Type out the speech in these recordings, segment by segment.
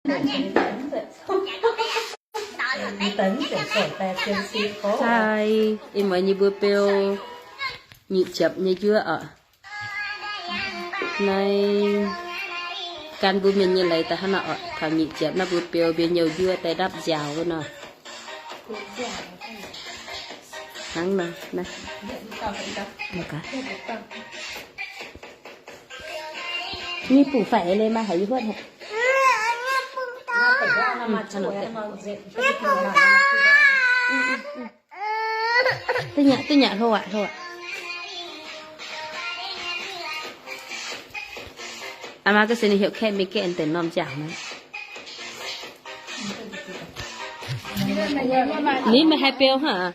Sai, ih muonz nyei mbuo beu nyic ziepc nyei njuov oc. Naaiv gan mbuo mienh nyei leiz daaih hnangv naaiv oc. Taux nyic ziepc naaiv mbuo beu mbuo nyei njuov daaih ndapv nziaaux wuov nor. Hnangv nor naaiv. Ni bungx faix eix leiz maaih haaix nyungc huotv haic? Duqv nyanc, duqv nyanc, hlo aqv, hlo aqv. Aa maa, ga'sie ninh heuc kaeqv mingh gaeqv deix norm nziaaux naaiv. Ni meih haih beu hnangv?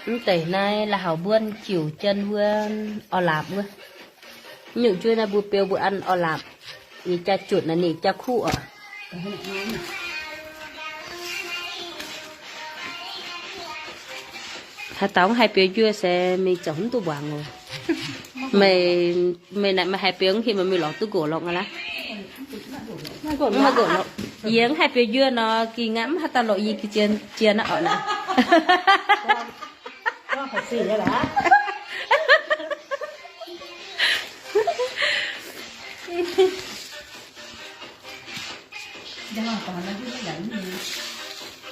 Mv deix naaiv la'haux mbuonv jiuc jienv wuov orv laapc wuov. Nyungc juov naaiv mbuo beu mbuo an orv laapc, ninh jaa jutc naaic ninh jaa kuv oc. Haaix dauh mv haih beu njuov se mingh zoux mv duqv mbuangz oc. Meih, meih naaic meih haih beu mv hiuv meih mingh lorz duqv nqox lorqc aqv laav. Mv haih nqox lorqc. Yie mv haih beu njuov nor, gih ngaanv mv haaix dauh lorqc yie ga'sie jien aqv oc naaic.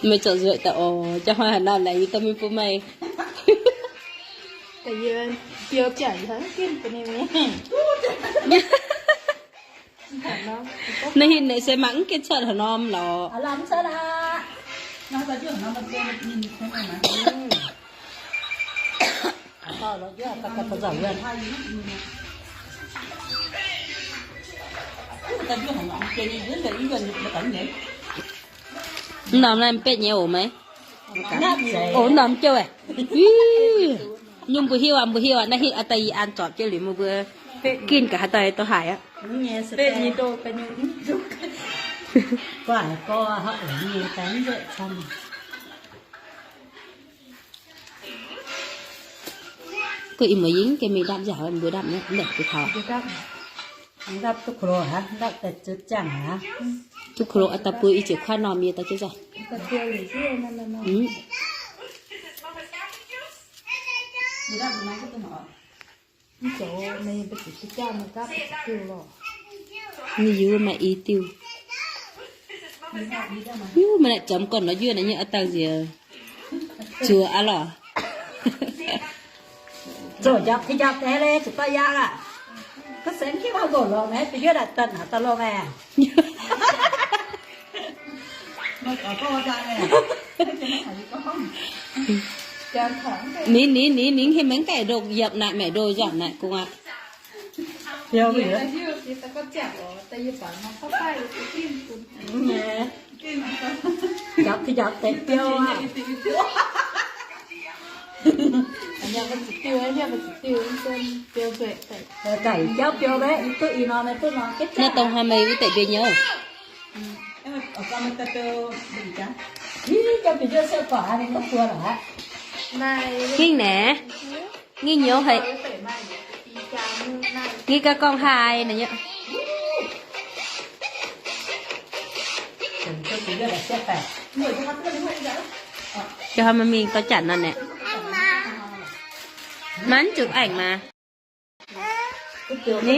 Meih zorqv nzueic daaih oc. Jaa hnoi haaix nor laengz yie dorh mingh bun meih. Naaiv hin naaic se mangc mv gengh cuotv haaix norm lorqc. Mv norm naaiv mv betv nyei oc meih. Oc, mv norm jauv aqv. Ih, nyungc mbuo hiuv aqv, mbuo hiuv aqv. Naaiv hin aa daaih yie an zorpc jienv liuz mbuo ginh gaax haaix dauh dorh haic aqv. Guov ih muonz yie mv gaengh mingh ndapv nziaaux, mbuo ndapv nyei, mv ndapv duqv taux. Ndapv duqv klo aqv, ndapv daaih zuqc ziangh aqv. Duqv klo aqv, daaih buo i ziouc kuaaiv norm yie daaih jienv zaah. Mv zoux, meih mbuo ziqc jienv jauv mingh gapv ziqc diuh lorqc. Mv yie maaih i diuh. Yie maaih naaic jomc gorn nor, yie naaic nyei a'dangh nziex zuoqc aqv lorqc. Zoux njapc ti njapc deix leiz zuqc daaih yaangh aqv. Ga'sie mv hiuv haaix nqox lorqc naaiv, da'yuov naaic daaih naaic daaih lorqc maah. Ninh, ninh, ninh, ninh heh mengh gaaih ndoqv yiepc naaic maengc ndoqv nzormc naaic gong aqv. Biou mi'aqv. Njapc, njapc deix biou aqv. Gaic jauv biou naaiv, duqv ih nor, duqv nor. Naaiv dongh hnoi meih wuov deix mbienx nyouz. Gingh naaic, ngingh nyouz haic. Ngingh gauh gorngv haaix naaic nyei. Ga'haaix meih mingh dorh janx nor naaic. Maiv zuqc aengx maah. Ni?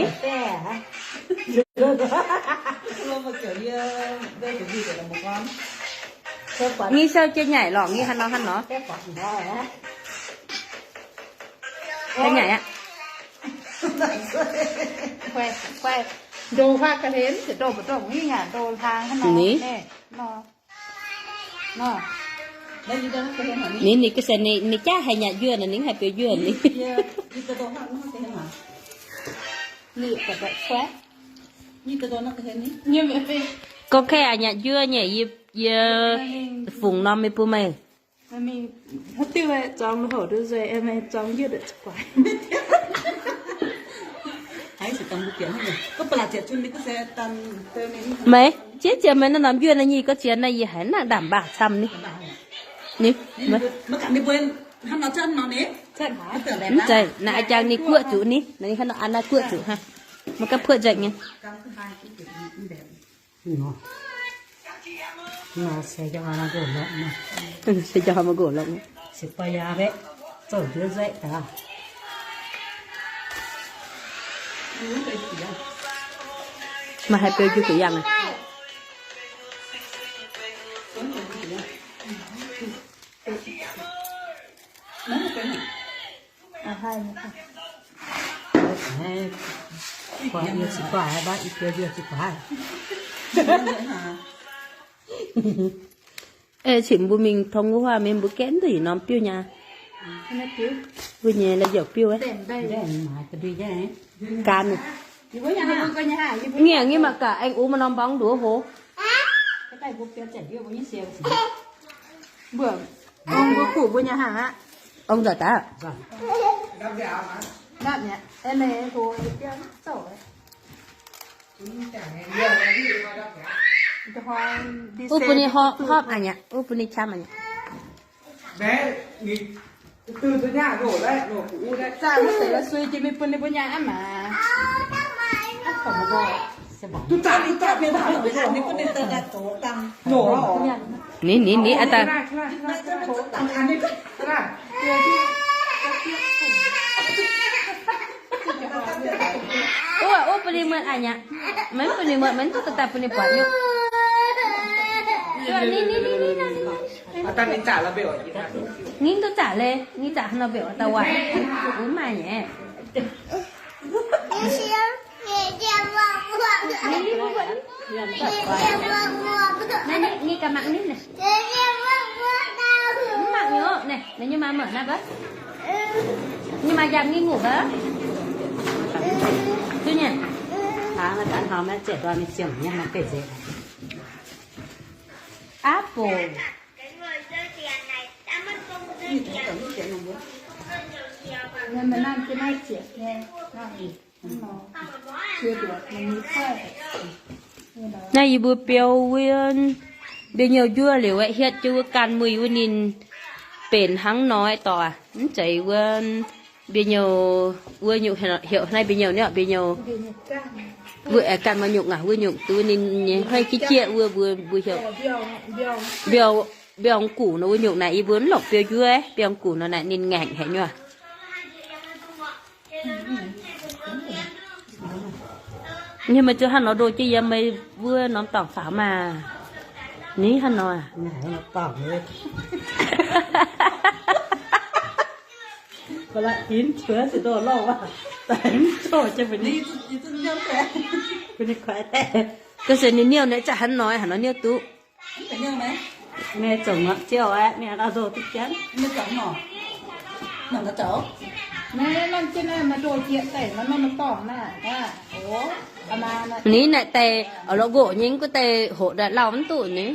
Ngih sou jiex nyaic lorqc, ngih hnangv nor hnangv nor. Jiex nyaic aqv. Ndoh huaav ga'hlen, ndoh mbu'ndongx ngih hnangv ndoh hlang hnangv nor. Ni? Ninh, ninh ga'sie ninh, ninh jaav haiz nyanc njuov naaic, ninh haih biux njuov ni. Gorngv kaeqv aqv, nyanc njuov nyei, yie, yie fungx norm mingh bun meih. Meih, ziex ziex meih naaiv norm njuov naaiv nyei, gorngv ziex naaiv yie haiz naaiv ndaamv-mbaangh camv ni. Ni, mv zeiz, naaiv a'jang ninh guoqv zuqc ni, ninh hnangv nor an naaiv guoqv zuqc hnangv. Maiv gapv puoqv nzengc nyei. Nor, nor se jaa maaih nqox lorqc nor. Se jaa maaih nqox lorqc. Se baa yaa mbeqc, zoux njuov nzueic daaih. Maaih haaix beu jiu guoqv yangh aqv? Eix cin mbuo mingh tong wuov waac mienh mbuo gaeqv duqv ih norm biuv nyei. Mbuo nyei la'youc biuv. Gan. Nyiec nyei mangc gaax, aengx uv maaih norm mborngv nduov hoz. Ong mbuo kuv mbuo nyei hnangv aqv. Ong nzauc daaih. Wuov bun ninh hopv, hopv aqv nyei, wuov bun ninh qam aqv nyei. Ninh, ninh, ninh, aa, daaih. Wuov, wuov bun ninh muonc aqv nyei. Maiv bun ninh muonc, maiv duqv daaih bun ninh buatc nyei. Ninh, ninh, ninh, ninh, ninh. Ninh duqv zaqc leiz, ninh zaqc haaix nor mbeqc daaih waaic. Wuov maaih nyei. Ninh ganh mangc ninh naaic. Mv mangc nyei oc. Naaiv, naaiv nyei maa mangc naaiv baav. Nyei maa njaamv nyei ngủ baav. Duqv nyei. Hnangv naaiv daaih hnangv naaiv ziouc ndorm mingh ziouc nyei maa ga'zeix. Apple. Naaiv yie mbuo biou wuov mbienv nyouh njuov liuz aeqv, hietv jienv wuov ganh muic wuov ninh benx hnangv nor aeqv, dorh mv zeiz wuov mbienv nyouh wuov nyungc heuc naaiv mbienv nyouh niouv mbienv nyouh. Wuov aengx ganh maaih nyungc aac, wuov nyungc duqv ninh nyei hnoi jieqv jieqv wuov mbuo, mbuo heuc mbiorngz gux nor wuov nyungc naaic, yie mbuo mv longc biou njuov, mbiorngz gux nor naaic ninh ngaengc haic nyuoz. Nyei meih zuqc hnangv nor ndoh jienv yiem meih wuov norm dorngx faaux maah. Ni hnangv nor. Ga'se ninh niouh naaiv zaqc hnangv nor, hnangv nor niouh duqv. Meih zoux ngorc ziouh aqv, meih aqv ndoh duqv jienv. Ni naaic deix oix lorz nqox nyei, mv gunv deix hoqc ndaaih lauh mv duqv ni.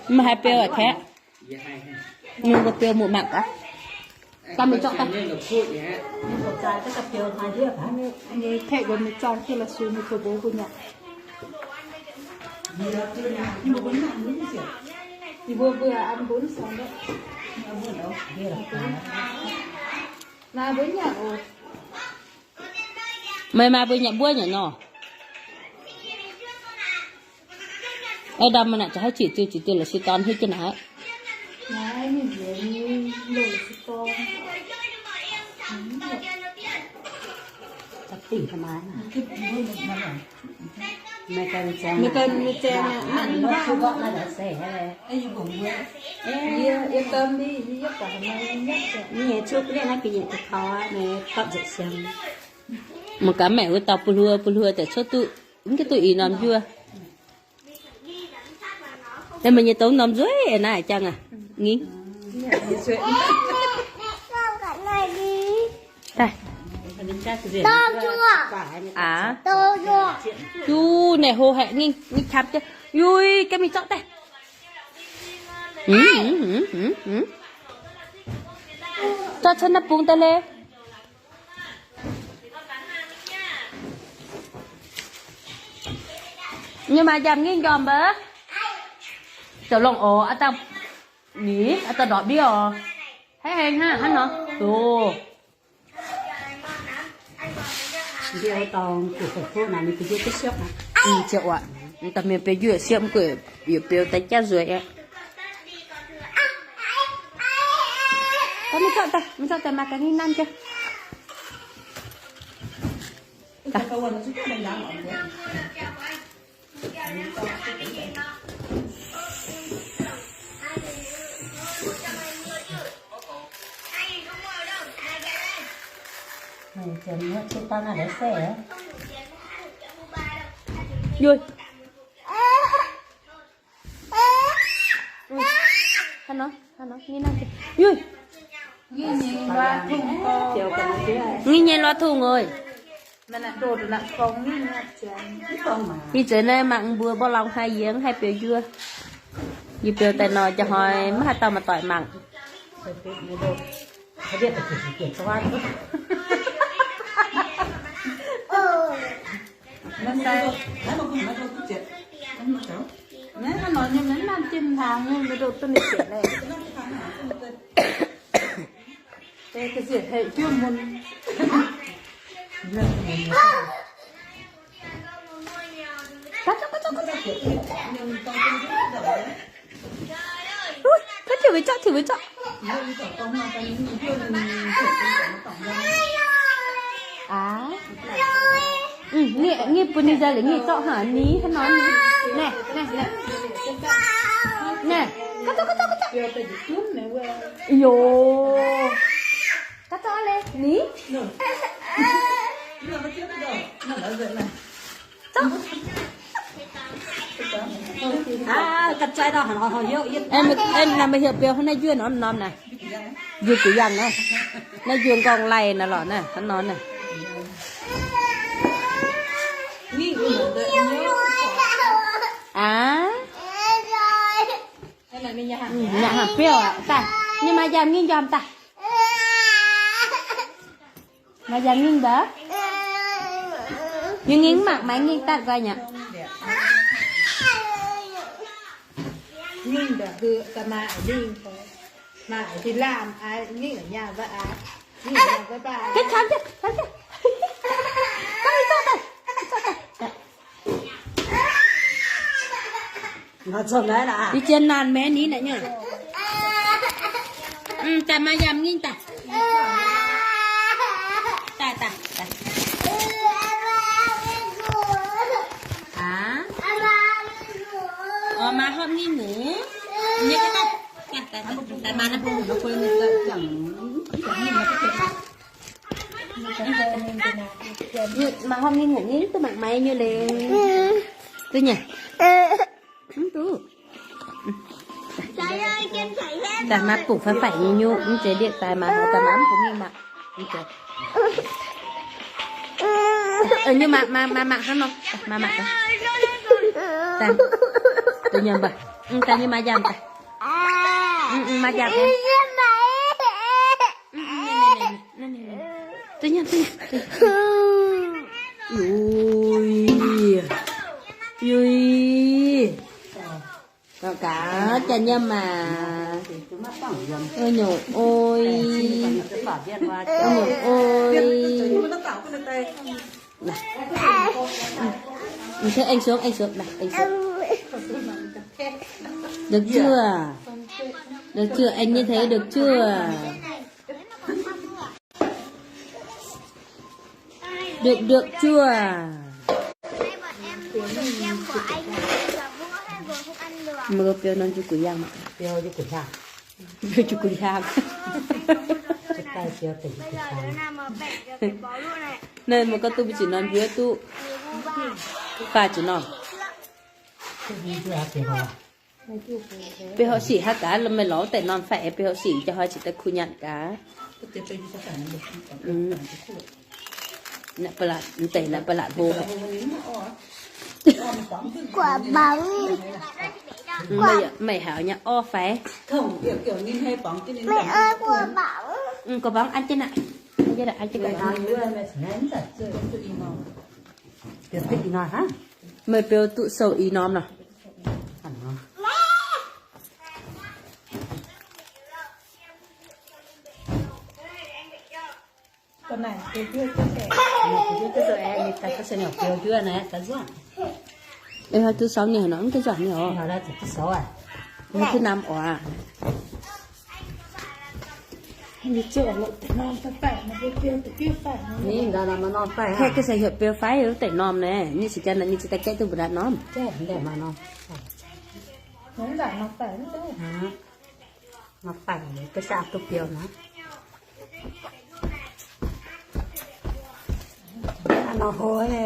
Mv haiz biou aqv kaeqv. Mienh mbuo biou muoqc mangc gaax. Ganh mingh zorqv daaih. Meih maaih mbuo nyanc mbuov nyei nor. Aa, ndau meih naaic za'gengh haih ziqc diuh ziqc diuh la'sic dorn hiuv jienv naaiv. Mangc gaax maengc wuov dauh buo hluo buo hluo daaih cuotv duqv, mv gaengh duqv ih norm njuov. Meih nyei dongh norm nzueic naaiv jangx aqv. Ngingv. Aa, juv naaic hlo haic, ngingv, ngingv qam jienv. Yui, ganh mingh zorqv daaih. Zorqv cuotv naaiv bung daaih leiz. Nyei maaih njamv ngingv njormh mbaac. Zoux longx oc, aa dangh, ni, aa dangh ndorpc ndiev oc. Haih aengx hnangv nor. Ziouc aac, da'mienh biauv njuov siepv mv gueic, yietc biouv daaih jaav nzueic aqv. Mv zorqv daaih, mv zorqv daaih, maaih ga'naaiv nanv jienv. Hnangv nor, hnangv nor, ninh nanv jienv. Yui. Ngiv nyei lua tungh oi. Ih zanc naaiv mangc mbuo mborqv lorngx haaix yie mv haih biouv njuov. Yie biouv daaih nor, njang hnoi mv haaix dauh maaih doic mangc. Ui, kaav ziouc weic zorqv, ziouc weic zorqv. Aav. Ih, ngiv bun ninh nzauh liuz ngiv zorqv hnangv ni, hnangv nor ni. Naaiv, naaiv, naaiv. Naaiv, kaav zorqv, kaav zorqv, kaav zorqv. Yoc. Kaav zorqv leiz ni. Zorqv. Aav, ga'zai dauh haaix, haaix, haaix, yie, em, em, naaiv meih heuc biouv hnangv naaiv njuov norm norm naaic. Njuov gu'yangh naaiv. Naaiv njuov nqorngv laih naaiv lorqc naaiv, hnangv nor naaiv. Aav. Nyanc haaix biouv aqv. Daaih, nyei maaih njamv ngingh njormh daaih. Maaih njamv ngingh mbaac? Yie ngingh mv mangc, maaih ngingh daaih nqoi nyei. Ngingh daaih heuc daaih maaih ngingh, maaih ti laanh ai ngingh nyaah mbaac ai, ngingh nyaah mbaac baac. Gengh camv jienv, camv jienv. Gaav zorqv daaih, zorqv daaih. Yie zien naanc maengx nitv naaic nyei. Daaih maaih yamh ngingh daaih. Daaih, daaih, daaih. Aav. Oix maa hopv ngingh nyungc. Nyei gaax daaih. Daaih, daaih, daaih, daaih maa naaiv bung. Maa hopv ngingh nyungc, ngingh duqv mangc maiv nyei leiz. Duqv nyei. Mv duqv. Daaih maaih bungx faix-faix nyei nyungc, mv zeiz ndieqc daaih maaih, daaih maaih mv bungx mingh mangc. Mv zeiz. Nyungc mangc, mangc, mangc, mangc hnangv nor. Daaih, maaih mangc daaih. Daaih, daaih nyungc mangc. Mv daaih nyungc maaih yamh daaih. Mv, mv, maaih yamh daaih. Yui. Yui. Gaax, gaax, janx yiem maah. Oi nyungc oi. Oi nyungc oi. Naaiv. Aengx suonv, aengx suonv, naaiv, aengx suonv. Được chưa? Được chưa? Aengx nyei thế được chưa? Được, được chưa? Mv biouv nor njuov gu'yangh mangc. Biouv njuov gu'yangh. Biouv njuov gu'yangh. Naaiv mbuo gorngv duqv mbuo ziqc norm njuov duqv faah ziqc norm. Beu hopv sic haaix gaax, meih lorz deix norm faix, beu hopv sic jaa hnoi ziqc daaih kuh nyanc gaax. Naaiv ba'laqc, mv deix naaiv ba'laqc hlo. Meih haiz nyei orv faix. Gu'bangv an jienv naaiv. Meih beu duqv sou ih norm nor. Ninh duqv sou ninh daaih duqv sou ninh oc, biou njuov naaiv daaih nzuangv. Ih hnoi duqv sou ninh nor, mv duqv nzuangv ninh oc. Mv duqv namx oc. Ninh ga'se heuc biou fai wuov deix norm naaiv, ninh cingx gan naaiv ninh cingx daaih gaeqv duqv mbu'ndongx norm.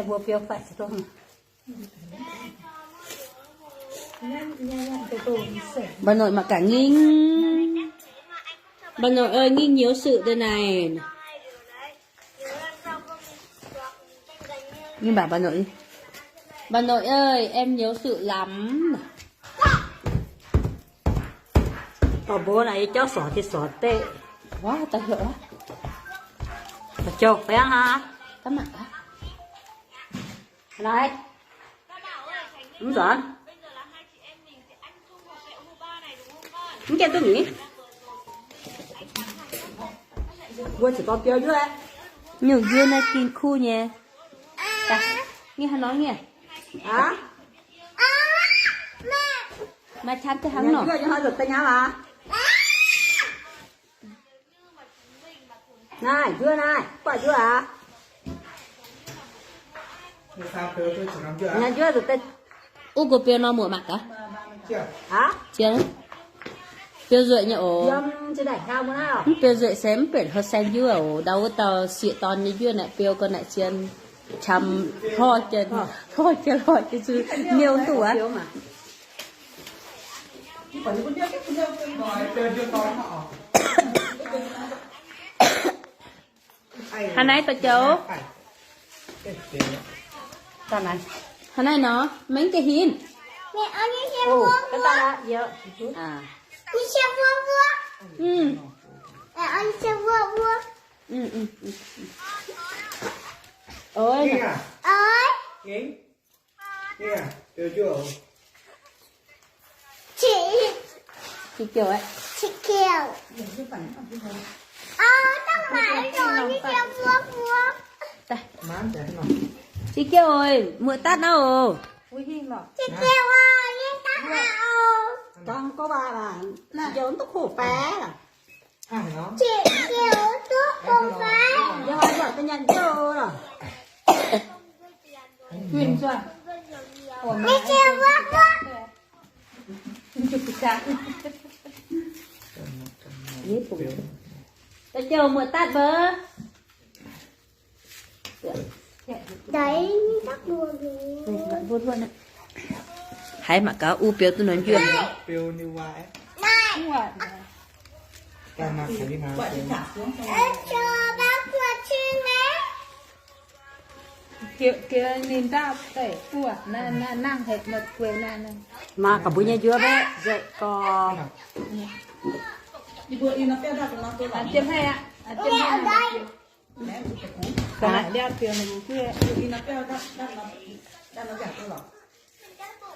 Mbuo biou fai. Mba'noic mangc gaax ngingh. Mba'noic ơi, ngingh nyouz suic deix naaic. Ninh mangc mba'noic, mba'noic ơi, em nyouz suic lamz. Dorh mbuo naaic yie jauv sorc jiex sorc beqv. Wuov, da'heuc wuov. Jouh fiangv aqv. Gaav mangc gaax. Naaiv. Mv nzuonx. Mv gaengh duqv nyei. Mbuo ziouc dorh biou njuov. Nyungc njuov naaiv gin kuv nyei. Daaih, ngiec haaix nor ngiec? Maaih camv deix hnangv nor. Naaiv njuov naaiv, buatc njuov aqv. Naaiv njuov zuqc deix. Uv, go biou nor muoc mangc gaax. Zien. Biou nzueic nyei oc. Mv biou nzueic se mv benx heuc saeng njuov oc. Ndau wuov dauh sieqv dorn nyei njuov naaic biou ga'naaiv zien, qam hlorh jienv, hlorh jienv, hlorh jienv zuqc niou duqv aqv. Hnangv naaiv daux jauv. Hnangv naaiv nor, mengh ga'hinh. Qiex jiouv oc, muoz-datv naaiv oc. Daux jauv muoz-datv mbuo. Haiz mangc gaax uv biou duqv nor njuov. Maa gaax mbuo nyei njuov baeqv nzengc gorx.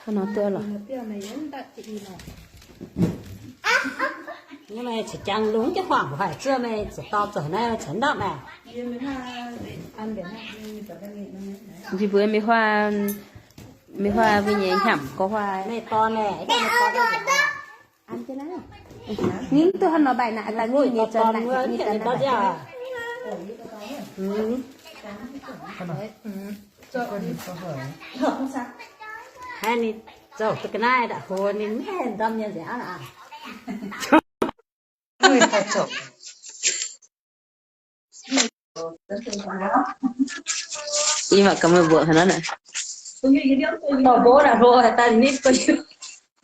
Hnangv nor duqv lorqc. Mbuo meih caux jangx lungz jienv huaang haic zuov meih ziouc dorh zoux naaiv caux ndapv maah. Njih mbuo mingh huaang, mingh huaang mbuo nyei hnyangx gorx huaang. Meih dorh meih, an jienv naaiv. Ninh duqv hnangv nor mbaih naaic, daaih ninh nyei zorn naaic, ninh dorn naaic. Haiz ninh zoux duqv ga'naaiv nda'hov ninh maiv ndorm nyei nzengc aqv. Ih mangc gaax meih mbuoqc haaix nor naaic.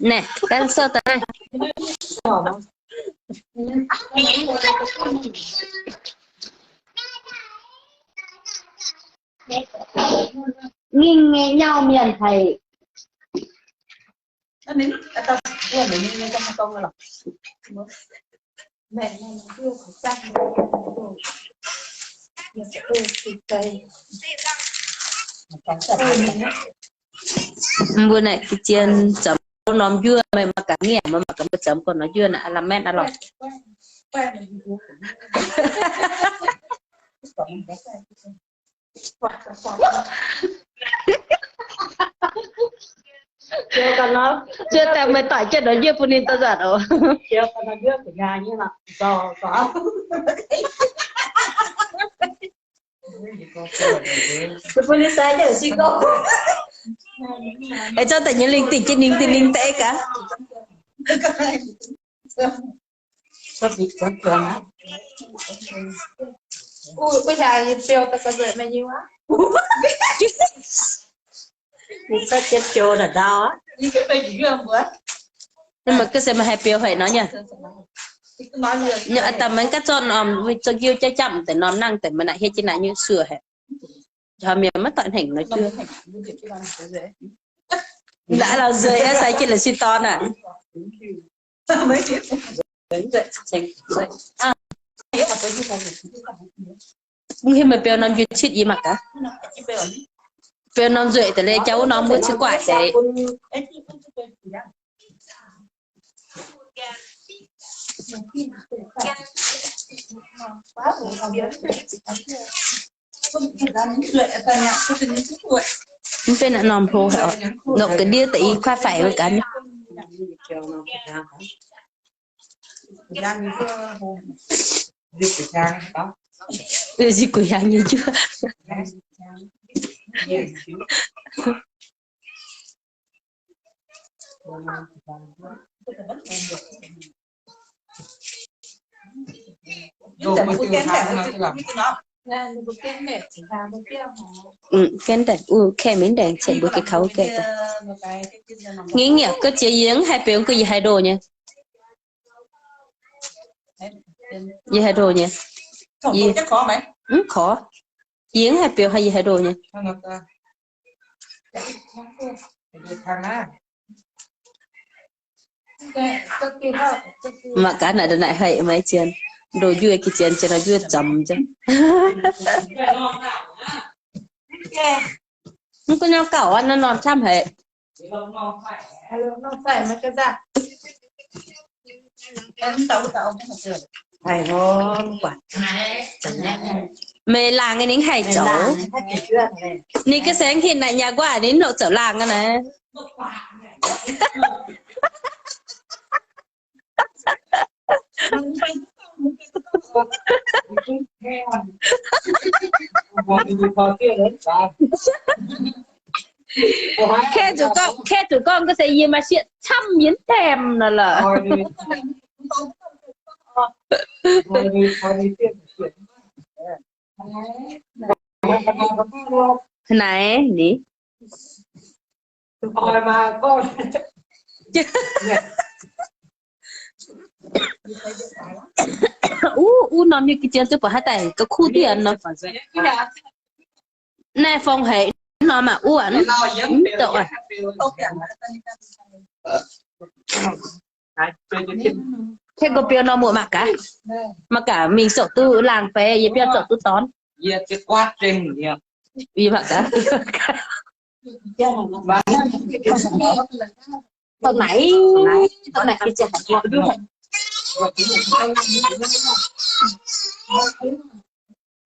Naaic, ganh sorv daaih. Ninh nyei nyauv mienh haic. Mbuo naaic ga'jien zoux norm njuov, meih mangc gaax nyiemc, meih mangc gaax mbuo zoux gorn norm njuov naaic, aav lamh maenv aqv lorqc. Zuov daaih meih doic jienv nor yie bun ninh daaih nzanc oc. Eix zorqv daaih nyei lingh dingh jienv ninh, dingh ninh deix gaax. Ninh mbuo ga'se maaih haih biou haic nor nyei. Da'maaih gaav zorqv norm, zoux njiu jaav jamv deix norm nangh deix, maiv naaic hietv jienv naaic nyei suoh haic. Jauv mienh maiv doic hnengc nor juov. La'lauh nzueic aqv, sai jienv la'sin dorn aac. Mv hiuv meih biou norm njuov citv yie mangc gaax. Biou norm nzueic deix leiz jauv wuov norm mbuo citv guatc deix. Mv benx norm hlo haic oc. Nopc ga'ndiev daaih i kuaaiv faix wuov gaax nyei. Zinh gu'nyang nyei njuov. Gen daaih, uh, kaeqv mingh ndaengc cien mbuo ga'kauv gaeqv daaih. Ngengh yaac ga'ziex yie mv haih biux, ga'yie haih ndoh nyei. Yie haih ndoh nyei. Mv korv. Yie mv haih biux, yie haih ndoh nyei. Mangc gaax naaic, naaic haih maiv zien. Ndoh njuov ga'zien, zien nor njuov zomx jienv. Mv gunv norm gauh aqv, norm camv haic. Meih laangh ninh haih zoux. Ninh ga'saengx hinc naaic nyaah nquaah ninh longc zoux laangh aqv naaic. Kaeqv zuqc gorngv, kaeqv zuqc gorngv ga'se yie maaih sieqv camv yie mv daemh nor lorqc. Naaiv ni. Uv, uv norm nyei ga'zien zuqc buatc haaix daaih ga'kuv diev nor. Naaiv fong haic norm aqv, uv aqv, mv douc aqv. Kaeqv nqox biou norm muoc mangc gaax. Mangc gaax mingh zoux duqv laangh fai yie biauv zoux duqv dorn. Yie mangc gaax. Dorh naaic, dorh naaic.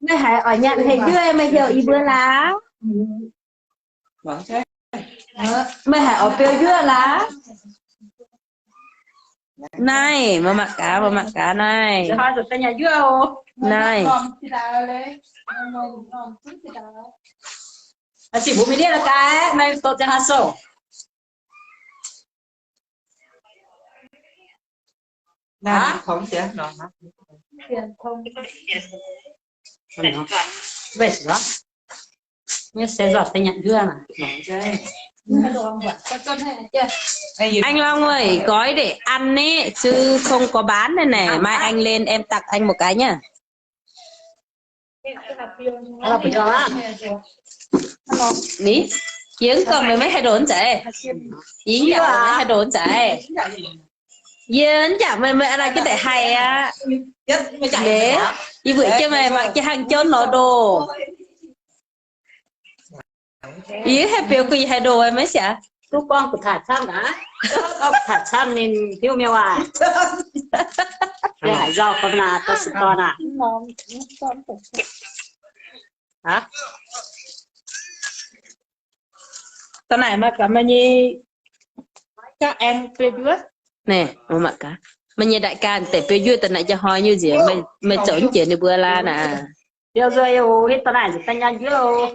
Meih haiz oix nyanc haic njuov, meih heuc yie mbuo laaix. Meih haiz oix biou njuov laaix? Naaiv, meih mangc gaax, meih mangc gaax naaiv. Naaiv. Anh Long ơi, gói để ăn ấy, chứ không có bán đây này, mai anh lên em tặng anh một cái nhá. Ni, yie mv gorngv meih maiv haih ndoh zeiz. Yie mv yaac meih maiv haih ndoh zeiz. Yie mv yaac meih, meih a'naaiv jienv deix haih aqv. Mv, yie mbuox jienv meih mangc jienv hnangv jauv nor ndoh. Yie haih biux gu'nyuoz haih ndoh maiv siax. Duqv gorngv gu'taaix camv aqv. Gorngv gu'taaix camv ninh hiuv mi'aqv. Yie haiz nzauh ga'naaiv da'sic dorn aqv. Aa, da'naaiv maaih gaax meih nyei gaav aengx biouv njuov. Naaiv, maaih gaax meih nyei đại ca deix biouv njuov da'naaiv jaa hnoi nyei nziex, meih zoux mv jiex ninh mbuo laa naaic. Biouv njuov, da'naaiv nziex da'nyaav njuov oc.